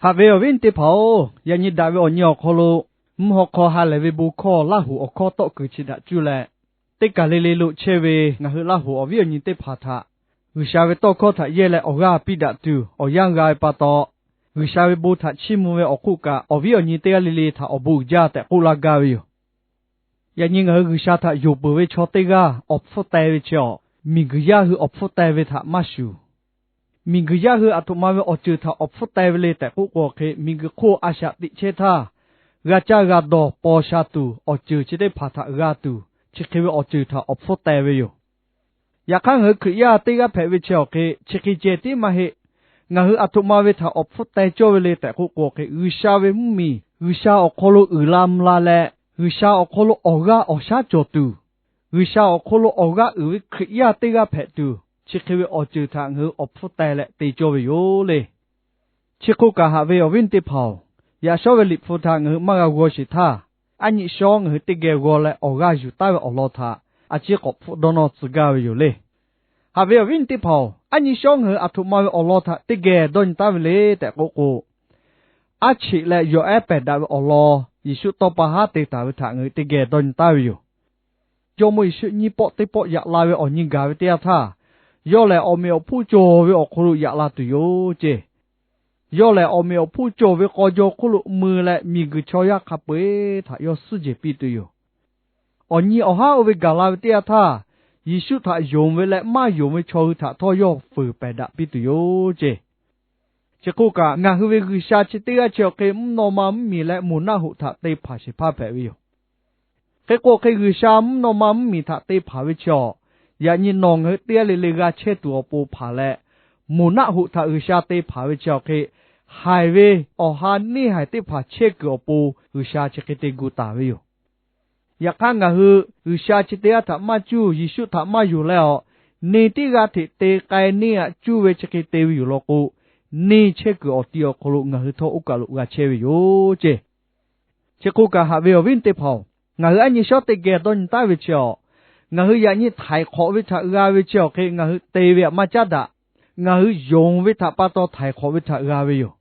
Haꞈ ve awˬ viˉ teˇ hpaˍ-oˬ, yaꞈ nyi daꞈ ve awˬ nyi awˬ hk'aw lo mvuhˇ haw hk'aw ha lehˬ ve bon hkawˇ Laˇ hoꞈ awˬ hkawˇ tawˆ kuiˬ chi daꞈ cuˇ leh, teˇ kaˬ le le lo chehˇ ve ngaˬ hui Laˇ hoꞈ awˬ viˉ awˬ nyi teˇ hpaˍ htaꞈ G'uiˬsha ve tawˇ hkawˇ htaꞈ yehˇ leh awˬ g'aˇ piˇ daꞈ tuˬ awˬ yanˇ g'a ve pa taw, G'uiˬsha ve bon htaꞈ chiˇ mvuh ve awˬ hk'oˆ kaꞈ, awˬ viˉ awˬ nyi teˇ g'aˇ le le htaꞈ awˬ bon uiˍ jaˇ tehꞈ k'oˆ laˇ gaˇ ve yoˬ. Yaꞈ nyi ngaˬ hui G'uiˬsha htaꞈ yonˍ peuˬ ve chaw teˇ g'aˇ awˬ hpfuhˇ teh ve chi awˬ, miˬguiˬ yaˇ hui awˬ hpfuhˇ teh ve htaꞈ maˇ shuˍ. Miˬguiˬ yaˇ hui aˬ htoꞈ ma ve awˬ ceuˬ htaꞈ awˬ hpfuhˇ teh ve le tehꞈ k'oˆ k'o hk'e, miˬguiˬ hk'oˆ a shaꞈ teꞈ chehˇ htaˇ, g'a caˇ g'a dawˬ paw sha tuˬ awˬ ceuˬ chi teˇ hpaˍ htaꞈ g'a tuˬ, chi hk'e ve awˬ ceuˬ htaꞈ awˬ hpfuhˇ teh ve yoˬ. Yaꞈ hk'aˇ, ngaˬ hui Hkriꞈ yaˇ teˇ g'aˇ hpehꞈ ve chi awˬ hk'e, chi hk'e ceh tiˉ maˇ heˆ. Ngaˬ hui aˬ htoꞈ ma ve htaꞈ awˬ hpfuhˇ teh cawˇ ve le tehꞈ k'oˆ k'o hk'e, G'uiˬsha ve mvuhˇmiˬ G'uiˬsha awˬ hk'aw lo uiˍ la mvuh la leh, G'uiˬsha awˬ hk'aw lo awˬ g'aˇ awˬ shaˉ cawˬ tuˬ, G'uiˬsha awˬ hk'aw lo awˬ g'aˇ uiˍ ve Hkriꞈ yaˇ teˇ g'aˇ hpehꞈ tuˬ, chi hk'e ve awˬ ceuˬ htaꞈ ngaˬ hui awˬ hpfuhˇ teh leh te cawˇ ve yoˬ le. Chi hk'oˆ kaꞈ, haꞈ ve awˬ viˉ teˇ hpaˍ-oˬ, yaꞈ shawˉ ve Liꞈ hpu htaꞈ ngaˬ hui maˇ g'a g'aw sheˍ htaˇ, aˉ nyi shawˉ ngaˬ hui teˇ geh g'aw leh awˬ g'aˇ yuˬ taˉ ve awˬ lawn htaꞈ a ciˉ k'awꞈ hpfuhˆ dawˇ nawˇ tcuh gaˇ ve yoˬ le. Haꞈ ve awˬ viˉ teˇ hpaˍ-oˬ, aˉ nyi shawˉ ngaˬ hui aˬ htoꞈ ma ve awˬ lawn htaꞈ teˇ geh dawˇ nyi taˉ ve le tehꞈ k'oˆ k'o, aˉ cheꞈ leh yawˬ ehˉ pehˬ daꞈ ve awˬ lawn Yeˍsuˆ tawˇ pa haˉ te taˍ ve htaꞈ ngaˬ hui teˇ geh dawˇ nyi taˉ ve yoˬ. Jawˇmawˇ Yeˍsuˆ nyiˇ pawˆ teˇ pawˆ yaꞈ la ve awˬ nyi gaˬ ve teˇ yanˇ htaˇ, yawˇ lehˬ awˬ meꞈ awˬ hponˇ cawˬ ve awˬ hk'aw lo yaꞈ la tuˬ yoˬ ceˇ. Yawˇ lehˬ awˬ meꞈ awˬ hponˇ cawˬ ve k'aw jaw hk'oˆ lo mui leh, miˬguiˬ chaw yaˇ hk'a peu-eˬ htaꞈ yawˇ suhˉ jehˬ piˇ tuˬ yoˬ. Awˬ nyi awˬ haˉ oˇ ve gaˬ la ve teˇ yanˇ htaˇ, Yeˍsuˆ htaꞈ yonˍ ve leh maˇ yonˍ ve chaw hui htaꞈ htawˇ yawˇ fuiˍ pehˬ daꞈ piˇ tuˬ yoˬ ceˇ. Chi hk'oˆ kaꞈ, ngaˬ hui ve G'uiˬsha chi teˇ g'aˇ chi awˬ hk'e mvuhˇ naw ma mvuhˇmiˬ leh moˬ naˆ hoꞈ htaꞈ te hpanˍ shehˍ hpaˇ hpehꞈ ve yoˬ. Hk'e k'o hk'e, G'uiˬsha mvuhˇ naw ma mvuhˇmiˬ htaꞈ te hpanˍ ve chi awˬ, yaꞈ nyi nawˬ ngaˬ hui teˇ g'aˇ le le g'a chehˇ tuˬ awˬ pon hpanˍ leh, moˬ naˆ hoꞈ htaꞈ G'uiˬsha te hpanˍ ve chi awˬ hk'e, haiˬ ve awˬ ha neˇ haiˬ teˇ hpaˍ chehˇ kuiˬ awˬ pon G'uiˬsha chi hk'e te gu taˍ ve yoˬ. Yaꞈ hk'aˇ, ngaˬ hui G'uiˬsha chi teˇ g'aˇ htaꞈ maˇ cuˇ, Yeˍsuˆ htaꞈ maˇ yonˍ leh awˬ, neˇ teˇ g'aˇ hteꞈ te k'ai neˇ aꞈ cuˇ ve chi hk'e te ve yoˬ law k'o, neˇ chehˇ kuiˬ awˬ ti awˬ hk'aw lo ngaˬ hui htawˇ oˇ kaˬ lo g'a chehˇ ve yoˬ ceˇ. Chi hk'oˆ kaꞈ, haꞈ ve awˬ viˉ teˇ hpaˍ-oˬ, ngaˬ hui aˉ nyi shawˉ teˇ geh dawˇ nyi taˉ ve chi awˬ, ngaˬ hui yaꞈ nyi htaiˍ hk'awꞈ ve htaꞈ g'a ve chi awˬ hk'e, ngaˬ hui te ve htaꞈ maˇ caˉ daꞈ. Ngaˬ hui yonˍ ve htaꞈ pa taw htaiˍ hk'awꞈ ve htaꞈ g'a ve yoˬ.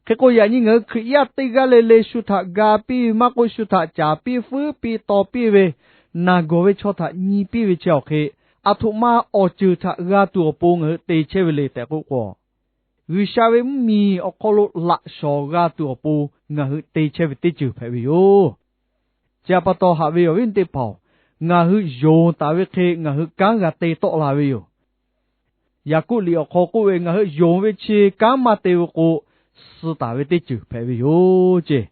Hk'e k'o, yaꞈ nyi ngaˬ hui Hkriꞈ yaˇ teˇ g'aˇ le le shu htaꞈ ga piˇ ve maˇ k'oˆ, shu htaꞈ caˍ piˇ, feuˉ piˇ, taw piˇ ve, naˬ gawˬ ve chaw htaꞈ nyi piˇ ve chi awˬ hk'e, aˬ htoꞈ ma awˬ ceuˬ htaꞈ g'a tuˬ awˬ pon ngaˬ hui te chehˇ ve le tehꞈ k'oˆ k'o, G'uiˬsha ve mvuhˇmiˬ awˬ hk'aw lo laꞈ shawˍ g'a tuˬ awˬ pon ngaˬ hui te chehˇ ve teˇ ceuˬ hpehꞈ ve yoˬ. Chi htaꞈ pa taw, haꞈ ve awˬ viˉ teˇ hpaˍ-oˬ, ngaˬ hui yonˍ taˍ ve hk'e ngaˬ hui kanˉ g'a te tawˆ la ve yoˬ. Yaˍkoˆ liꞈ awˬ hk'aw k'oˆ ve, ngaˬ hui yonˍ ve chi kanˉ maˇ te ve k'o, suh taˍ ve teˇ ceuˬ hpehꞈ ve yoˬ ceˇ.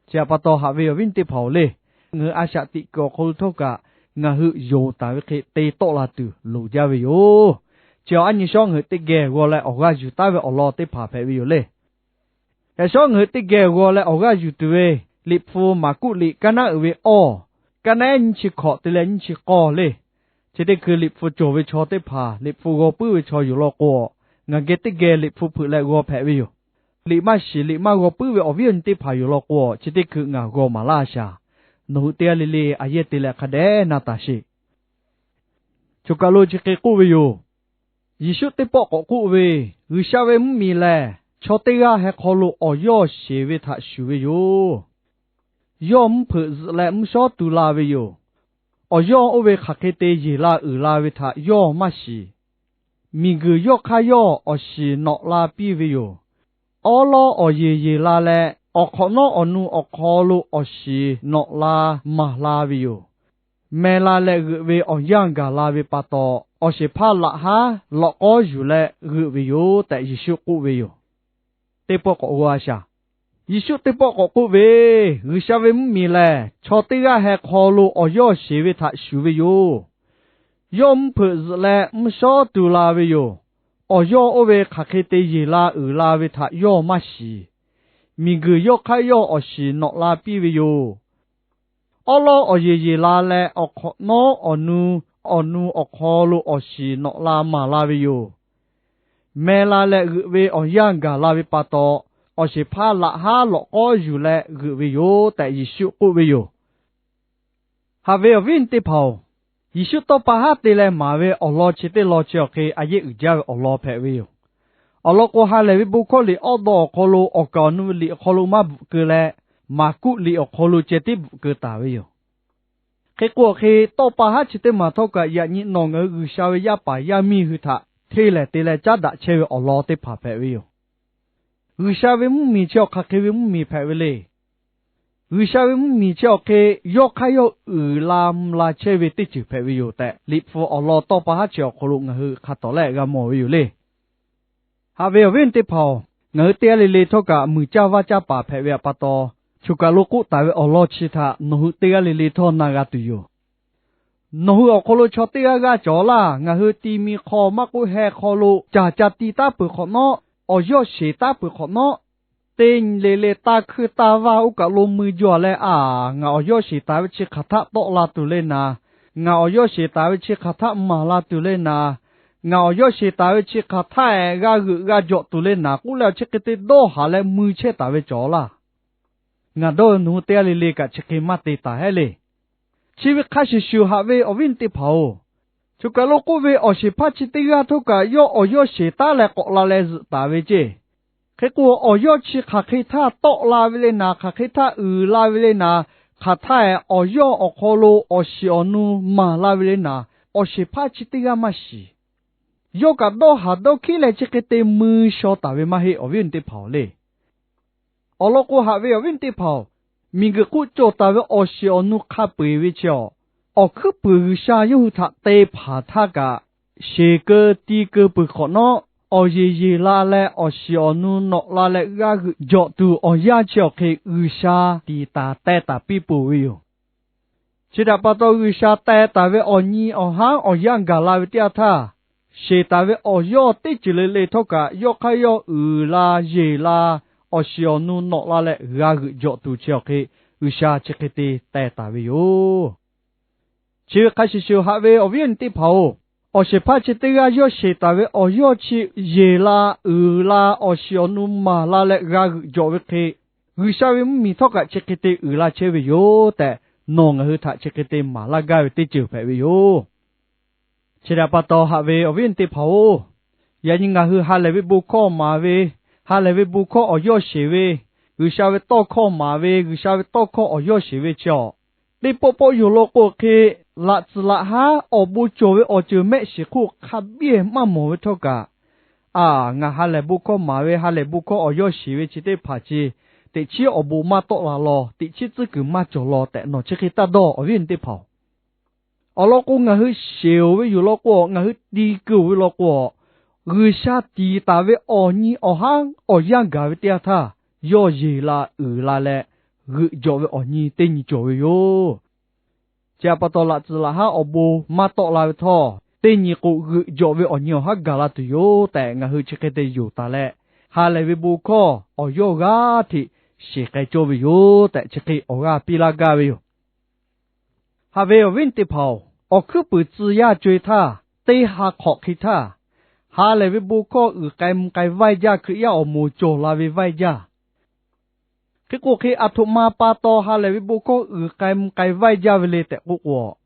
Chi htaꞈ pa taw, haꞈ ve awˬ viˉ teˇ hpaˍ-oˬ le, ngaˬ hui a shaꞈ teꞈ kuiˬ awˬ hk'aw lo htawˇ kaꞈ, ngaˬ hui yonˍ taˍ ve hk'e te tawˆ la tuˬ loˍ jaˇ ve yoˬ. Chi awˬ aˉ nyi shawˉ ngaˬ hui teˇ geh g'aw leh awˬ g'aˇ yuˬ taˉ ve awˬ lawn teˇ hpaˍ hpehꞈ ve yoˬ le. Yaꞈ shawˉ ngaˬ hui teˇ geh g'aw leh awˬ g'aˇ yuˬ tuˬ ve, Liꞈ hpu Maˍkuˆ liꞈ kaˇ naˉ uiˍ ve awˇ, kaˇ naˉ ehˉ nyiˇ chi hkawꞈ te leh nyiˇ chi k'awˇ le. Chi teˇ hkui Liꞈ hpu cawˬ ve chaw teˇ hpaˍ, Liꞈ hpu g'aw puiˉ ve chaw yoˬ law k'o, ngaˬ geh teˇ geh Liꞈ hpu hpeuꞈ leh g'aw hpehꞈ ve yoˬ. Liꞈ maˇ shiˍ, Liꞈ maˇ g'aw puiˉ ve awˬ viˉ awˬ nyi teˇ hpaˍ yoˬ law k'o, chi teˇ hkui ngaˬ g'aw maˍ laˇ shaˍ. Nawˬ hui teˇ g'aˇ le le a yehˇ te leh hk'a dehꞈ na taˍ sheˍ. Choˬ kaˬ lo chi hk'e k'oˆ ve yoˬ. Yeˍsuˆ teˇ pawˆ k'awꞈ k'oˆ ve, G'uiˬsha ve mvuhˇmiˬ lehˬ, chaw teˇ g'aˇ heh hk'aw lo awˬ yawˇ sheˍ ve htaꞈ shuˍ ve yoˬ. Yawˇ mvuhˇ hpeuꞈ zuhꞈ leh mvuhˇ shawˉ tu la ve yoˬ. Awˬ yawˇ oˇ ve hk'aˬ hk'e te yeˬ la uiˍ la ve htaꞈ yawˇ maˇ shiˍ. Miˬguiˬ yawˇ hk'aˇ yawˇ awˬ shiˍ nawꞈ la piˇ ve yoˬ. Awˉ lawˉ awˬ yeˬ yeˬ la leh, awˬ hk'awꞈ nawˉ awˬ nu awˬ hk'aw lo awˬ shiˍ nawꞈ la maˍ la ve yoˬ. Meh la leh g'euꞈ ve awˬ yanˇ gaˬ la ve pa taw, awˬ shehˍ hpaˇ laꞈ haˉ lawꞈ k'awˉ yuˬ leh g'euꞈ ve yoˬ tehꞈ Yeˍsuˆ k'oˆ ve yoˬ. Teˇ pawˆ k'awꞈ g'aw a shaˍ. Yeˍsuˆ teˇ pawˆ k'awꞈ k'oˆ ve, G'uiˬsha ve mvuhˇmiˬ lehˬ, chaw teˇ g'aˇ heh hk'aw lo awˬ yawˇ sheˍ ve htaꞈ shuˍ ve yoˬ. Yawˇ mvuhˇ hpeuꞈ zuhꞈ leh mvuhˇ shawˉ tu la ve yoˬ. Awˬ yawˇ oˇ ve hk'aˬ hk'e te yeˬ la uiˍ la ve htaꞈ yawˇ maˇ shiˍ. Miˬguiˬ yawˇ hk'aˇ yawˇ awˬ shiˍ nawꞈ la piˇ ve yoˬ. Awˉ lawˉ awˬ yeˬ yeˬ la leh, awˬ hk'awꞈ nawˉ awˬ nu, awˬ nu awˬ hk'aw lo awˬ shiˍ nawꞈ la maˍ la ve yoˬ. Meh la leh g'euꞈ ve awˬ yanˇ gaˬ la ve pa taw, awˬ shehˍ hpaˇ laꞈ haˉ lawꞈ k'awˉ yuˬ leh g'euꞈ ve yoˬ tehꞈ Yeˍsuˆ k'oˆ ve yoˬ. Haꞈ ve awˬ viˉ teˇ hpaˍ-oˬ, Yeˍsuˆ tawˇ pa haˉ te leh maˍ ve awˬ lawn chi teˇ lawn chi awˬ hk'e a yehˇ uiˍ jaˇ ve awˬ lawn hpehꞈ ve yoˬ. Awˬ lawn k'o, ha lehˬ ve bon hkawˇ liꞈ awˇ daw awˬ hk'aw lo awˬ kaˍ awˬ nu ve liꞈ awˬ hk'aw lo maˇ bvuhꞈ keu leh, Maˍkuˆ liꞈ awˬ hk'aw lo ceh tiˉ bvuhꞈ keu taˍ ve yoˬ. Hk'e k'o hk'e, tawˇ pa haˉ chi teˇ maˬ htawˇ kaꞈ yaꞈ nyi nawˬ ngaˬ hui G'uiˬsha ve yaˇ paˍ yaˇ miˇ hui htaꞈ hteˇ lehˍ te leh caˉ daꞈ chehˇ ve awˬ lawn teˇ hpaˍ hpehꞈ ve yoˬ. G'uiˬsha ve mvuhˇmiˬ chi awˬ hk'aˬ hk'e ve mvuhˇmiˬ hpehꞈ ve le. G'uiˬsha ve mvuhˇmiˬ chi awˬ hk'e yawˇ hk'aˇ yawˇ uiˍ la mvuh la chehˇ ve teˇ ceuˬ hpehꞈ ve yoˬ tehꞈ, Liꞈ hpu awˬ lawn tawˇ pa haˉ chi awˬ hk'aw lo ngaˬ hui hk'a tawˍ lehˆ g'a mawˬ ve yoˬ le. Haꞈ ve awˬ viˉ awˬ nyi teˇ hpaˍ-oˬ, ngaˬ hui teˇ g'aˇ le le htawˇ kaꞈ muiˬ caˇ vaˇ caˇ paˍ hpehꞈ ve pa taw, choˬ kaˬ lo k'oˆ taˍ ve awˬ lawn chi htaꞈ nawˬ hui teˇ g'aˇ le le htawˇ na g'a tuˬ yoˬ. Nawˬ hui awˬ hk'aw lo chaw teˇ g'aˇ g'aˇ cawˬ laˇ. Ngaˬ hui ti mi hk'aw maˇ k'oˆ, heh hk'aw lo caˬ ca ti taˉ peuˬ hk'awꞈ nawˉ, awˬ yawˇ sheˍ taˉ peuˬ hk'awꞈ nawˉ, teˇ nyi le le taˇ hkuiˇ taˇ vaˇ oˇ kaˬ lo mui jaw leh, aˬ, ngaˬ awˬ yawˇ sheˍ taˍ ve chi hk'aˬ htaˆ tawˆ la tuˬ le naˍ, ngaˬ awˬ yawˇ sheˍ taˍ ve chi hk'aˬ htaˆ maˍ la tuˬ le naˍ, ngaˬ awˬ yawˇ sheˍ taˍ ve chi hk'aˬ htaˆ ehˍ g'a g'euꞈ g'a jawꞈ tuˬ le naˍ k'oˆ leh, chi hk'e te dawˇ haˍ leh mui chehˇ taˍ ve cawˬ laˇ. Ngaˬ dawˇ ve nawˬ hui teˇ g'aˇ le le kaꞈ chi hk'e maˇ te taˍ heˆ le. Chi ve hk'a shuˍ shuˍ, haꞈ ve awˬ viˉ awˬ nyi teˇ hpaˍ-oˬ, choˬ kaˬ lo k'oˆ ve awˬ shehˍ hpaˇ chi teˇ g'aˇ htawˇ kaꞈ yawˇ awˬ yawˇ sheˍ taˉ leh k'awꞈ la leh zuhꞈ taˍ ve ceˇ. Hk'e k'o, awˬ yawˇ chi hk'aˬ hk'e htaˇ tawˆ la ve le naˍ, hk'aˬ hk'e htaˇ uiˍ la ve le naˍ, hk'aˬ htaˇ ehˍ awˬ yawˇ awˬ hk'aw lo awˬ shiˍ awˬ nu maˍ la ve le naˍ, awˬ shehˍ hpaˇ chi teˇ g'aˇ maˇ shiˍ. Yawˇ kaꞈ dawˇ haˍ dawˇ hkiˉ leh chi hk'e te mui shaw taˍ ve maˇ heˆ, awˬ viˉ awˬ nyi teˇ hpaˍ-oˬ le. Awˬ lawn k'o, haꞈ ve awˬ viˉ awˬ nyi teˇ hpaˍ-oˬ, miˬguiˬ hk'oˆ cawˬ taˍ ve awˬ shiˍ awˬ nu hk'a peu-eˬ ve chi awˬ, awˬ hkuiˉ puiˍ G'uiˬsha yawˇ hui htaꞈ te hpanˍ htaˇ kaꞈ, sheˍ keu ti keu peuˬ hk'awꞈ nawˉ, awˬ yeˬ yeˬ la leh awˬ shiˍ awˬ nu nawꞈ la leh g'aˇ g'euꞈ jawꞈ tuˬ awˬ yanˇ chi awˬ hk'e G'uiˬsha tiˍ taˍ teh taˍ piˇ peuˬ ve yoˬ. Chi htaꞈ pa taw, G'uiˬsha teh taˍ ve awˬ nyi awˬ haˉ awˬ yanˇ gaˬ la ve teˇ yanˇ htaˇ, sheˍ taˍ ve awˬ yawˇ teˇ ceuˬ le le htawˇ kaꞈ yawˇ hk'aˇ yawˇ uiˍ la yeˬ la, awˬ shiˍ awˬ nu nawꞈ la leh g'a g'euꞈ jawꞈ tuˬ chi awˬ hk'e G'uiˬsha chi hk'e te teh taˍ ve yoˬ. Chi ve hk'a shuˍ shuˍ, haꞈ ve awˬ viˉ awˬ nyi teˇ hpaˍ-oˬ, awˬ shehˍ hpaˇ chi teˇ g'aˇ yawˇ sheˍ taˍ ve awˬ yawˇ chi yeˬ la uiˍ la, awˬ shiˍ awˬ nu maˍ la leh g'a g'euꞈ jawꞈ ve hk'e, G'uiˬsha ve mvuhˇmiˬ htawˇ kaꞈ chi hk'e te uiˍ la chehˇ ve yoˬ tehꞈ, nawˬ ngaˬ hui htaꞈ chi hk'e te maˍ laˇ gaˇ ve teˇ ceuˬ hpehꞈ ve yoˬ. Chi htaꞈ pa taw, haꞈ ve awˬ viˉ awˬ nyi teˇ hpaˍ-oˬ, yaꞈ nyi ngaˬ hui ha lehˬ ve bon hkawˇ maˍ ve, ha lehˬ ve bon hkawˇ awˬ yawˇ sheˍ ve, G'uiˬsha ve tawˇ hkawˇ maˍ ve, G'uiˬsha ve tawˇ hkawˇ awˬ yawˇ sheˍ ve chi awˬ, teˇ pawˆ pawˆ yoˬ law k'o hk'e, laꞈ tcuhˍ laꞈ haˉ awˬ bon cawˬ ve awˬ ceuˬ mehˆ shiˍ hk'oˆ hk'a biˇ maˇ mawˬ ve htawˇ kaꞈ, aˬ, ngaˬ ha lehˬ bon hkawˇ maˍ ve, ha lehˬ bon hkawˇ awˬ yawˇ sheˍ ve chi teˇ hpaˍ chi teꞈ chiˉ awˬ bon maˇ tawˆ la law, teꞈ chiˉ tcuhˉ kuiˬ maˇ cawˬ law tehꞈ nawˬ chi hk'e taˇ dawˇ, awˬ viˉ awˬ nyi teˇ hpaˍ-oˬ. Awˬ lawn k'o, ngaˬ hui sheˍ-oˬ ve yoˬ law k'o, ngaˬ hui ti keu-oˬ ve law k'o, G'uiˬsha tiˍ taˍ ve awˬ nyi awˬ haˉ awˬ yanˇ gaˬ ve teˇ yanˇ htaˇ, yawˇ yeˬ la uiˍ la leh g'euꞈ jawꞈ ve awˬ nyi teˇ nyi cawˬ ve yoˬ. Chi htaꞈ pa taw, laꞈ tcuhˍ laꞈ haˉ awˬ bon maˇ tawˆ la ve htawˇ, teˇ nyi k'o g'euꞈ jawꞈ ve awˬ nyi awˬ haˉ gaˬ la tuˬ yoˬ tehꞈ, ngaˬ hui chi hk'e te yonˍ taˍ leh, ha lehˬ ve bon hkawˇ awˬ yawˇ g'aˇ hteꞈ sheˍ k'ai cawˇ ve yoˬ tehꞈ, chi hk'e awˬ g'aˇ piˇ laˇ gaˇ ve yoˬ. Haꞈ ve awˬ viˉ awˬ nyi teˇ hpaˍ-oˬ, awˬ hkuiˉ puiˍ tcuh yaˇ co-e htaˇ, teˇ ha hk'awꞈ hk'e htaˇ, ha lehˬ ve bon hkawˇ uiˍ k'ai mvuh k'ai vaiˇ jaˇ, Hkriꞈ yaˇ awˬ moˍ cawˬ la ve vaiˇ jaˇ. Hk'e k'o hk'e, aˬ htoꞈ ma pa taw ha lehˬ ve bon hkawˇ uiˍ k'ai mvuh k'ai vaiˇ jaˇ ve le tehꞈ k'oˆ k'o,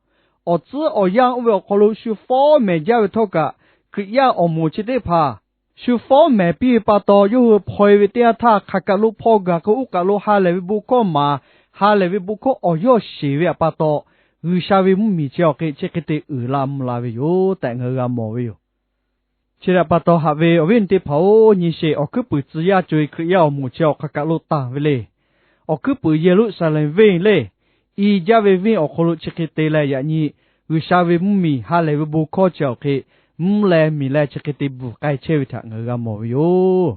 awˬ tcuhˉ awˬ yanˇ oˇ ve awˬ hk'aw lo shu fawˉ mehˍ jaˇ ve htawˇ kaꞈ, Hkriꞈ yaˇ awˬ moˍ chi teˇ hpaˍ shu fawˉ mehˍ piˇ ve pa taw, yawˇ hui hpaw-e ve teˇ yanˇ htaˇ, hk'aˬ kaˬ lo hpaw gaˬ k'o, oˇ kaˬ lo ha lehˬ ve bon hkawˇ maˍ, ha lehˬ ve bon hkawˇ awˬ yawˇ sheˍ ve pa taw, G'uiˬsha ve mvuhˇmiˬ chi awˬ hk'e chi hk'e te uiˍ la mvuh la ve yoˬ tehꞈ ngaˬ hui g'a mawˬ ve yoˬ. Chi htaꞈ pa taw, haꞈ ve awˬ viˉ awˬ nyi teˇ hpaˍ-oˬ, nyi sheˍ, awˬ hkuiˉ puiˍ tcuh yaˇ co-e Hkriꞈ yaˇ awˬ moˍ chi awˬ hk'aˬ kaˬ lo tanˬ ve le. Awˬ hkuiˉ puiˍ Yeˍruˆsaˍlehnˍ venˇ le, i jaˇ ve venˇ awˬ hk'aw lo chi hk'e te leh, yaꞈ nyi G'uiˬsha ve mvuhˇmiˬ ha lehˬ ve bon hkawˇ chi awˬ hk'e mvuhˇ leh miˬ leh chi hk'e te bvuhˬ k'ai chehˇ ve htaꞈ ngaˬ hui g'a mawˬ ve yoˬ.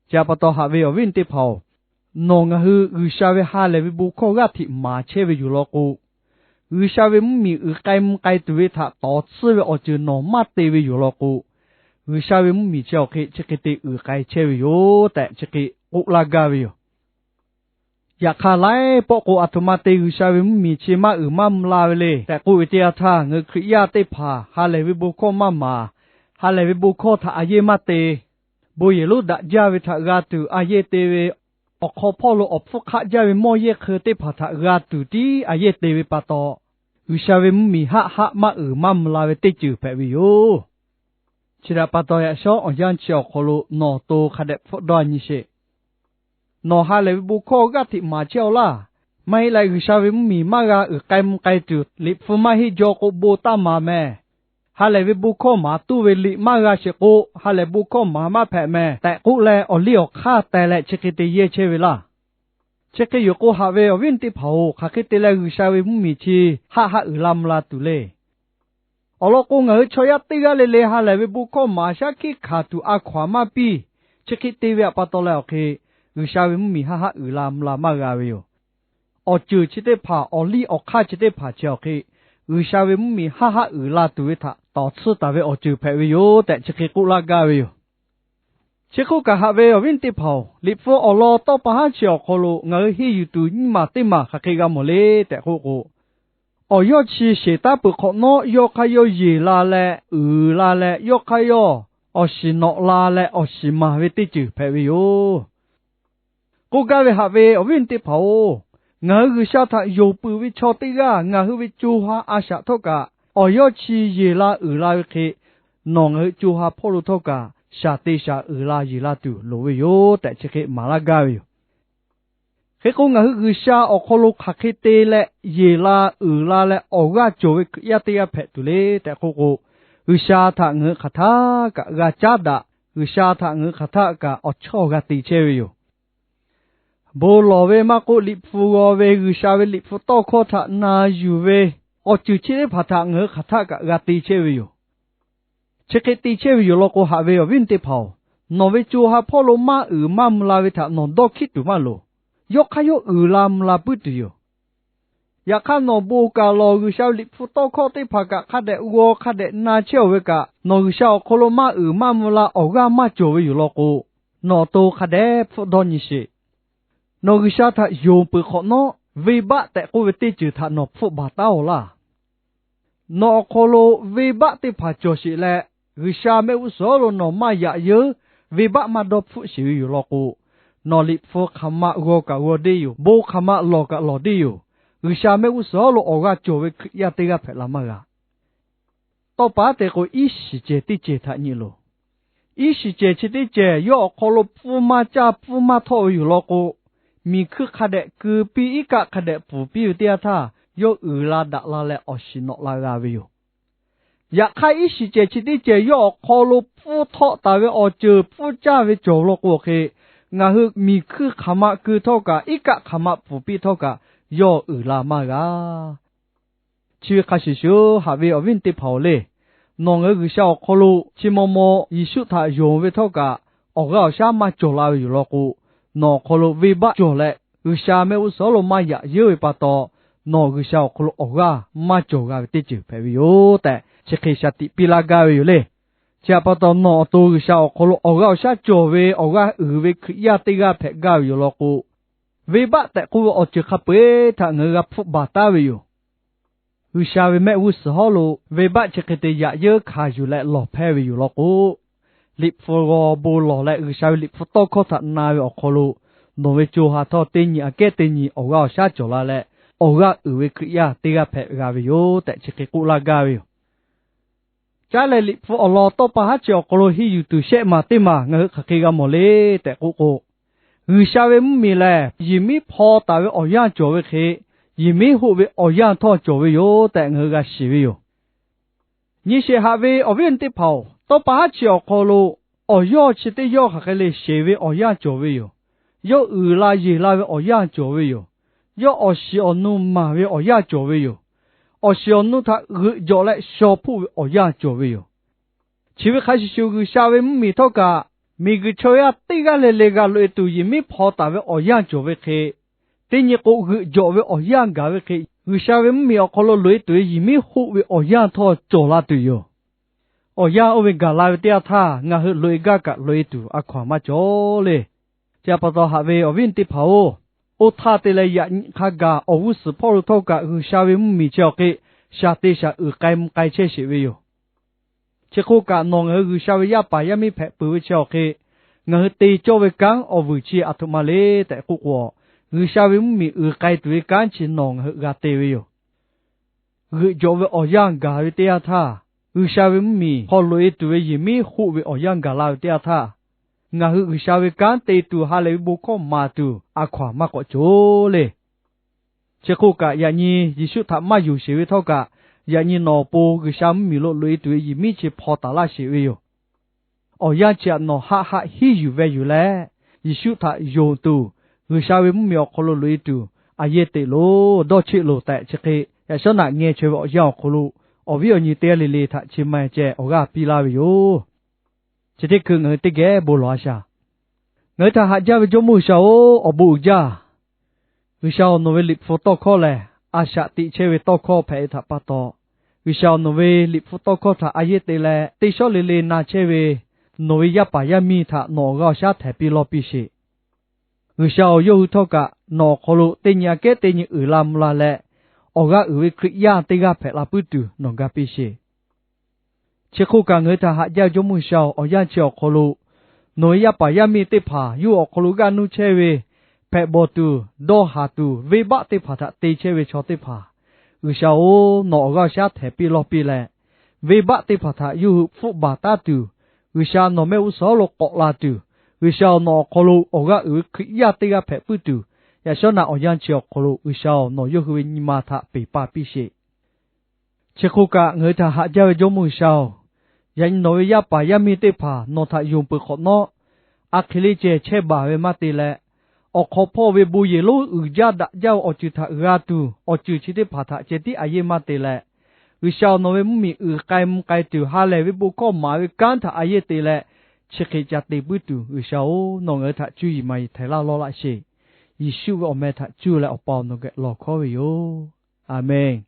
Chi htaꞈ pa taw, haꞈ ve awˬ viˉ awˬ nyi teˇ hpaˍ-oˬ, nawˬ ngaˬ hui G'uiˬsha ve ha lehˬ ve bon hkawˇ g'aˇ hteꞈ maˍ chehˇ ve yoˬ law k'o, G'uiˬsha ve mvuhˇmiˬ uiˍ k'ai mvuh k'ai tuˬ ve htaꞈ tawˍ tsuhˇ ve awˬ ceuˬ nawˬ maˇ te ve yoˬ law k'o, G'uiˬsha ve mvuhˇmiˬ chi awˬ hk'e chi hk'e te uiˍ k'ai chehˇ ve yoˬ tehꞈ chi hk'e k'oˆ laˇ gaˇ ve yoˬ. Yaꞈ hk'aˇ, laiˉ pawˆ k'o aˬ htoꞈ ma te G'uiˬsha ve mvuhˇmiˬ chi maˇ uiˍ maˇ mvuh la ve le tehꞈ k'oˆ ve teˇ yanˇ htaˇ, ngaˬ hui Hkriꞈ yaˇ teˇ hpaˍ ha lehˬ ve bon hkawˇ maˇ maˍ, ha lehˬ ve bon hkawˇ htaꞈ a yeˇ maˇ te, bon yehˬ lonˉ daꞈ jaˇ ve htaꞈ g'a tuˬ a yeˇ te ve, awˬ hk'aw hpawˇ lo awˬ hpfuhˇ hk'aˆ jaˇ ve mawˇ yehˇ hk'eu teˇ hpaˍ htaꞈ g'a tuˬ tiˉ a yeˇ te ve pa taw, G'uiˬsha ve mvuhˇmiˬ haˆ haˆ maˇ uiˍ maˇ mvuh la ve teˇ ceuˬ hpehꞈ ve yoˬ. Chi htaꞈ pa taw, yaꞈ shawˉ awˬ yanˇ chi awˬ hk'aw lo nawˬ awˬ to hk'a dehꞈ hpfuhˆ dawˇ nyi sheˍ. Nawˬ ha lehˬ ve bon hkawˇ g'aˇ hteꞈ maˍ chehˇ-aw laˇ. Maˇ heˆ leh, G'uiˬsha ve mvuhˇmiˬ maˇ g'a uiˍ k'ai mvuh k'ai tuˬ, liꞈ hpu maˇ henˇ jaw k'o, bon taˇ maˍ meh. Ha lehˬ ve bon hkawˇ maˍ tuˬ ve liꞈ maˇ g'a sheˍ k'o, ha lehˬ bon hkawˇ maˍ maˇ hpehꞈ meh tehꞈ k'oˆ leh, awˬ liˇ awˬ hk'aˇ teh leh chi hk'e te yehˇ chehˇ ve laˇ. Chi hk'e yoˬ k'o, haꞈ ve awˬ viˉ teˇ hpaˍ-oˬ, hk'aˬ hk'e te leh G'uiˬsha ve mvuhˇmiˬ chi haˆ haˆ uiˍ la mvuh la tuˬ le. Awˬ lawn k'o, ngaˬ hui chaw yaˇ teˇ g'aˇ le le ha lehˬ ve bon hkawˇ maˍ shaˉ hkiˆ hkanˍ tuˬ a hkaw aˬ maˇ piˇ. Chi hk'e te ve pa taw leh awˬ hk'e, G'uiˬsha ve mvuhˇmiˬ haˆ haˆ uiˍ la mvuh la maˇ g'a ve yoˬ. Awˬ ceuˬ chi teˇ hpaˍ, awˬ liˇ awˬ hk'aˇ chi teˇ hpaˍ chi awˬ hk'e, G'uiˬsha ve mvuhˇmiˬ haˆ haˆ uiˍ la tuˬ ve htaꞈ tawˍ tsuhˇ taˍ ve awˬ ceuˬ hpehꞈ ve yoˬ tehꞈ chi hk'e k'oˆ laˇ gaˇ ve yoˬ. Chi hk'oˆ kaꞈ, haꞈ ve awˬ viˉ teˇ hpaˍ-oˬ, Liꞈ hpu awˬ lawn tawˇ pa haˉ chi awˬ hk'aw lo ngaˬ hui henˇ yuˬ tuˬ nyiˇ maˬ teˇ maˬ hk'aˬ hk'e g'a mawˬ le tehꞈ k'oˆ k'o, awˬ yawˇ chi sheˍ taˉ peuˬ hk'awꞈ nawˉ, yawˇ hk'aˇ yawˇ yeˬ la leh uiˍ la leh, yawˇ hk'aˇ yawˇ awˬ shiˍ nawꞈ la leh awˬ shiˍ maˍ ve teˇ ceuˬ hpehꞈ ve yoˬ. K'oˆ gaˇ ve, haꞈ ve awˬ viˉ teˇ hpaˍ-oˬ, ngaˬ hui G'uiˬsha htaꞈ yonˍ peuˬ ve chaw teˇ g'aˇ ngaˬ hui ve co ha a shaꞈ htawˇ kaꞈ, awˬ yawˇ chi yeˬ la uiˍ la ve hk'e, nawˬ ngaˬ hui co ha hpawˇ lo htawˇ kaꞈ shaˍ te shaˍ uiˍ la yeˬ la tuˬ loˍ ve yoˬ tehꞈ chi hk'e maˍ laˇ gaˇ ve yoˬ. Hk'e k'o, ngaˬ hui G'uiˬsha awˬ hk'aw lo hk'aˬ hk'e te leh yeˬ la uiˍ la leh awˬ g'aˇ cawˬ ve Hkriꞈ yaˇ teˇ g'aˇ hpehꞈ tuˬ le tehꞈ k'oˆ k'o, G'uiˬsha htaꞈ ngaˬ hui hk'aˬ htaˇ kaꞈ g'a caˉ daꞈ, G'uiˬsha htaꞈ ngaˬ hui hk'aˬ htaˇ kaꞈ awˬ chawˇ g'a te chehˇ ve yoˬ. Bon lawˬ ve maˇ k'oˆ, Liꞈ hpu g'aw ve, G'uiˬsha ve Liꞈ hpu tawˇ hkawˇ htaꞈ na yuˬ ve, awˬ ceuˬ chi teˇ hpaˍ htaꞈ ngaˬ hui hk'aˬ htaˇ kaꞈ g'a te chehˇ ve yoˬ. Chi hk'e te chehˇ ve yoˬ law k'o, haꞈ ve awˬ viˉ teˇ hpaˍ-oˬ, nawˬ ve co ha hpawˇ lo maˇ uiˍ maˇ mvuh la ve htaꞈ nawˬ dawˇ hkiˉ tuˬ maˇ loˍ. Yawˇ hk'aˇ yawˇ uiˍ la mvuh la puiˉ tuˬ yoˬ. Yaꞈ hk'aˇ, nawˬ bon kaꞈ lawˬ, G'uiˬsha ve Liꞈ hpu tawˇ hkawˇ teˇ hpaˍ kaꞈ hk'a dehꞈ g'aw hk'a dehꞈ na chehˇ-oˬ ve kaꞈ, nawˬ G'uiˬsha awˬ hk'aw lo maˇ uiˍ maˇ mvuh la awˬ g'aˇ maˇ cawˬ ve yoˬ law k'o, nawˬ awˬ to hk'a dehꞈ hpfuhˆ dawˇ nyi sheˍ. Nawˬ G'uiˬsha htaꞈ yonˍ peuˬ hk'awꞈ nawˉ, venˇbaˆ tehꞈ k'oˆ ve teˇ ceuˬ htaꞈ nawˬ hpfuhˆ baˬ taˉ-oˬ laˇ. Nawˬ awˬ hk'aw lo venˇbaˆ teˇ hpaˍ cawˬ sheˍ leh, G'uiˬsha mehˆ g'uˇ suhˍ lo nawˬ maˇ yaꞈ yeuˉ, venˇbaˆ maˇ dawˇ hpfuhˆ sheˍ ve yoˬ law k'o, nawˬ Liꞈ hpu hk'aˬ ma g'aw kaꞈ g'aw deˇ yoˬ. Bon hk'aˬ ma lawˬ kaꞈ lawˬ deˇ yoˬ. G'uiˬsha mehˆ g'uˇ suhˍ lo awˬ g'aˇ cawˬ ve Hkriꞈ yaˇ teˇ g'aˇ hpehꞈ la maˇ g'a. Tawˇ pa teꞈ k'o, iˉ shiˍ cehˬ teˇ cehˬ htaꞈ nyi loˬ. Iˉ shiˍ cehˬ chi teˇ cehˬ yawˇ awˬ hk'aw lo pfuhˇ maˇ caˇ pfuhˇ maˇ htawˆ ve yoˬ law k'o, miˬ hkuiˇ hk'a dehꞈ keu piˇ, iˉ kaˆ hk'a dehꞈ pfuhˍ piˇ ve teˇ yanˇ htaˇ, yawˇ uiˍ la daꞈ la leh awˬ shiˍ nawꞈ la g'a ve yoˬ. Yaꞈ hk'aˇ, iˉ shiˍ cehˬ chi teˇ cehˬ yawˇ awˬ hk'aw lo pfuhˇ htawˆ taˍ ve awˬ ceuˬ pfuhˇ caˇ ve cawˬ law k'o, hk'e ngaˬ hui miˬ hkuiˇ hk'aˬ ma keu htawˇ kaꞈ, iˉ kaˆ hk'aˬ ma pfuhˍ piˇ htawˇ kaꞈ, yawˇ uiˍ la maˇ g'a. Chi ve hk'a shuˍ shuˍ, haꞈ ve awˬ viˉ teˇ hpaˍ-oˬ le, nawˬ ngaˬ hui G'uiˬsha awˬ hk'aw lo chi maw maw Yeˍsuˆ htaꞈ yonˍ ve htawˇ kaꞈ, awˬ g'aˇ awˬ shaˉ maˇ cawˬ la ve yoˬ law k'o, nawˬ awˬ hk'aw lo venˇbaˆ cawˬ leh, G'uiˬsha mehˆ g'uˇ suhˍ lo maˇ yaꞈ yeuˉ ve pa taw, nawˬ G'uiˬsha awˬ hk'aw lo awˬ g'aˇ maˇ cawˬ g'a ve teˇ ceuˬ hpehꞈ ve yoˬ tehꞈ, chi hk'e shaˍ tiꞈ piˇ laˇ gaˇ ve yoˬ le. Chi htaꞈ pa taw, nawˬ awˬ to G'uiˬsha awˬ hk'aw lo awˬ g'aˇ awˬ shaˉ cawˬ ve awˬ g'aˇ uiˍ ve Hkriꞈ yaˇ teˇ g'aˇ hpehꞈ gaˇ ve yoˬ law k'o, venˇbaˆ tehꞈ k'oˆ ve awˬ ceuˬ hk'a peu-eˬ htaꞈ ngaˬ hui g'a hpfuhˆ baˬ taˉ ve yoˬ. G'uiˬsha ve mehˆ g'uˇ suhˍ hawˉ lo venˇbaˆ chi hk'e te yaꞈ yeuˉ hkanˍ yuˬ leh lawˬ hpehˇ ve yoˬ law k'o, Liꞈ hpu g'aw bon lawˬ leh G'uiˬsha ve Liꞈ hpu tawˇ hkawˇ htaꞈ na ve awˬ hk'aw lo, nawˬ ve co ha htawˇ teˇ nyi aꞈ kehˉ teˇ nyi awˬ g'aˇ awˬ shaˉ cawˬ la leh, awˬ g'aˇ uiˍ ve Hkriꞈ yaˇ teˇ g'aˇ hpehꞈ g'a ve yoˬ tehꞈ chi hk'e k'oˆ laˇ gaˇ ve yoˬ. Caˉ leh, Liꞈ hpu awˬ lawn tawˇ pa haˉ chi awˬ hk'aw lo henˇ yuˬ tuˬ shehˆ maˬ teˇ maˬ ngaˬ hui hk'aˬ hk'e g'a mawˬ le tehꞈ k'oˆ k'o, G'uiˬsha ve mvuhˇmiˬ lehˬ, yehˬ miˉ hpaw taˍ ve awˬ yanˇ cawˬ ve hk'e, yehˬ miˉ hoˆ ve awˬ yanˇ htawˇ cawˬ ve yoˬ tehꞈ ngaˬ hui g'a shiˍ ve yoˬ. Nyi sheˍ, haꞈ ve awˬ viˉ teˇ hpaˍ-oˬ, tawˇ pa haˉ chi awˬ hk'aw lo awˬ yawˇ chi teˇ yawˇ hk'aˬ hk'e le sheˍ ve awˬ yanˇ cawˬ ve yoˬ. Yawˇ uiˍ la yeˬ la ve awˬ yanˇ cawˬ ve yoˬ. Yawˇ awˬ shiˍ awˬ nu maˍ ve awˬ yanˇ cawˬ ve yoˬ. Awˬ shiˍ awˬ nu htaꞈ g'euꞈ jawꞈ leh shaw hpoˆ ve awˬ yanˇ cawˬ ve yoˬ. Chi ve hk'a shuˍ shuˍ, G'uiˬsha ve mvuhˇmiˬ htawˇ kaꞈ, miˬguiˬ chaw yaˇ teˇ g'aˇ le le g'a loꞈ-e tuˬ yehˬ miˉ hpaw taˍ ve awˬ yanˇ cawˬ ve hk'e, teˇ nyi k'o, g'euꞈ jawꞈ ve awˬ yanˇ gaˬ ve hk'e, G'uiˬsha ve mvuhˇmiˬ awˬ hk'aw lo loꞈ-e tuˬ ve yehˬ miˉ hoˆ ve awˬ yanˇ htawˇ cawˬ la tuˬ yoˬ. Awˬ yanˇ oˇ ve gaˬ la ve teˇ yanˇ htaˇ, ngaˬ hui loꞈ-e gaˇ kaꞈ loꞈ-e tuˬ a hkaw-anˬ maˇ cawˬ le. Chi htaꞈ pa taw, haꞈ ve awˬ viˉ teˇ hpaˍ-oˬ, oˇ htaˇ te leh yaꞈ nyi hk'a gaˬ awˬ g'uˇ suhˍ hpawˇ lo htawˇ kaꞈ G'uiˬsha ve mvuhˇmiˬ chi awˬ hk'e shaˍ te shaˍ uiˍ k'ai mvuh k'ai chehˇ sheˍ ve yoˬ. Chi hk'oˆ kaꞈ, nawˬ ngaˬ hui G'uiˬsha ve yaˇ paˍ yaˇ miˇ hpehꞈ peuˬ ve chi awˬ hk'e, ngaˬ hui te cawˇ ve kanˉ awˬ vuiˬ chi a htoꞈ ma le tehꞈ k'oˆ k'o, G'uiˬsha ve mvuhˇmiˬ uiˍ k'ai tuˬ ve kanˉ chi nawˬ ngaˬ hui g'a te ve yoˬ. G'euꞈ jawꞈ ve awˬ yanˇ gaˬ ve teˇ yanˇ htaˇ, G'uiˬsha ve mvuhˇmiˬ hk'aw loꞈ-e tuˬ ve yehˬ miˉ hoˆ ve awˬ yanˇ gaˬ la ve teˇ yanˇ htaˇ, ngaˬ hui G'uiˬsha ve kanˉ te tuˬ ha lehˬ ve bon hkawˇ maˍ tuˬ a hkaw-anˬ maˇ k'awꞈ coˬ le. Chi hk'oˆ kaꞈ, yaꞈ nyi Yeˍsuˆ htaꞈ maˇ yonˍ sheˍ ve htawˇ kaꞈ, yaꞈ nyi nawˬ awˬ pon G'uiˬsha mvuhˇmiˬ lo loꞈ-e tuˬ ve yehˬ miˉ chi hpaw taˍ laˇ sheˍ ve yoˬ. Awˬ yanˇ chi htaꞈ nawˬ haˆ haˆ hiˉ yuˬ ve yoˬ leh, Yeˍsuˆ htaꞈ yonˍ tuˬ, G'uiˬsha ve mvuhˇmiˬ awˬ hk'aw lo loꞈ-e tuˬ a yeˇ teꞈ loˬ, dawˇ cheˆ loˬ tehꞈ chi hk'e, yaꞈ shawˉ naꞈ ngeh chaweh ve awˬ yanˇ awˬ hk'aw lo, awˬ viˉ awˬ nyi teˇ g'aˇ le le htaꞈ chi ma ceh awˬ g'aˇ piˇ laˇ ve yoˬ. Chi teˇ hkui ngaˬ hui teˇ geh bon lawˬ a shaˍ. Ngaˬ hui htaꞈ haꞈ jaˇ ve Jawˇmawˇ G'uiˬsha-oˬ, awˬ bon uiˍ jaˇ. G'uiˬsha-oˬ, nawˬ ve Liꞈ hpu tawˇ hkawˇ lehˬ, a shaꞈ teꞈ chehˇ ve tawˇ hkawˇ hpehꞈ ve htaꞈ pa taw, G'uiˬsha-oˬ, nawˬ ve Liꞈ hpu tawˇ hkawˇ htaꞈ a yeˇ te leh teˇ shawˉ le le na chehˇ ve nawˬ ve yaˇ paˍ yaˇ miˇ htaꞈ nawˬ awˬ g'aˇ awˬ shaˉ htehˍ piˇ lawˇ piˇ sheˍ. G'uiˬsha-oˬ, yawˇ hui htawˇ kaꞈ nawˬ awˬ hk'aw lo teˇ nyi aꞈ kehˉ teˇ nyi uiˍ la mvuh la leh, awˬ g'aˇ uiˍ ve Hkriꞈ yaˇ teˇ g'aˇ hpehꞈ la puiˉ tuˬ nawˬ ga piˇ sheˍ. Chi hk'oˆ kaꞈ, ngaˬ hui htaꞈ haꞈ jaˇ ve Jawˇmawˇ G'uiˬsha-oˬ, awˬ yanˇ chi awˬ hk'aw lo nawˬ ve yaˇ paˍ yaˇ miˇ teˇ hpaˍ yawˇ hui awˬ hk'aw lo g'aˇ nuˇ chehˇ ve, hpehꞈ bawˬ tuˬ, dawˇ haˍ tuˬ, venˇbaˆ teˇ hpaˍ htaꞈ te chehˇ ve chaw teˇ hpaˍ, G'uiˬsha-oˬ, nawˬ awˬ g'aˇ awˬ shaˉ htehˍ piˇ lawˇ piˇ leh, venˇbaˆ teˇ hpaˍ htaꞈ yawˇ hui hpfuhˆ baˬ taˉ tuˬ, G'uiˬsha nawˬ mehˆ g'uˇ suhˍ lo k'awꞈ la tuˬ, G'uiˬsha-oˬ, nawˬ awˬ hk'aw lo awˬ g'aˇ uiˍ ve Hkriꞈ yaˇ teˇ g'aˇ hpehꞈ puiˉ tuˬ, yaꞈ shawˉ naꞈ awˬ yanˇ chi awˬ hk'aw lo G'uiˬsha-oˬ, nawˬ yawˇ hui ve nyi ma htaꞈ peˬ pa piˇ sheˍ. Chi hk'oˆ kaꞈ, ngaˬ hui htaꞈ haꞈ jaˇ ve Jawˇmawˇ G'uiˬsha-oˬ, yaꞈ nyi nawˬ ve yaˇ paˍ yaˇ miˇ teˇ hpaˍ nawˬ htaꞈ yonˍ peuˬ hk'awꞈ nawˉ, a hk'e le ceh chehˇ baˬ ve maˇ te leh, awˬ hk'aw hpawˇ ve bon yehˬ lonˉ uiˍ jaˇ daꞈ jaˇ ve awˬ ceuˬ htaꞈ g'a tuˬ, awˬ ceuˬ chi teˇ hpaˍ htaꞈ ceh tiˉ a yeˇ maˇ te leh, G'uiˬsha-oˬ, nawˬ ve mvuhˇmiˬ uiˍ k'ai mvuh k'ai tuˬ ha lehˬ ve bon hkawˇ maˍ ve kanˉ htaꞈ a yeˇ te leh, chi hk'e ca te puiˉ tuˬ, G'uiˬsha-oˬ, nawˬ ngaˬ hui htaꞈ cuˇ yiˍ maˍ yiˍ htehˍ laˇ lawˇ laˇ sheˍ. Yeˍsuˆ ve awˬ meh htaꞈ cuˇ leh Awˬ pa-oˬ, nawˬ geh lawˬ hkawˉ ve yoˬ. A menˬ.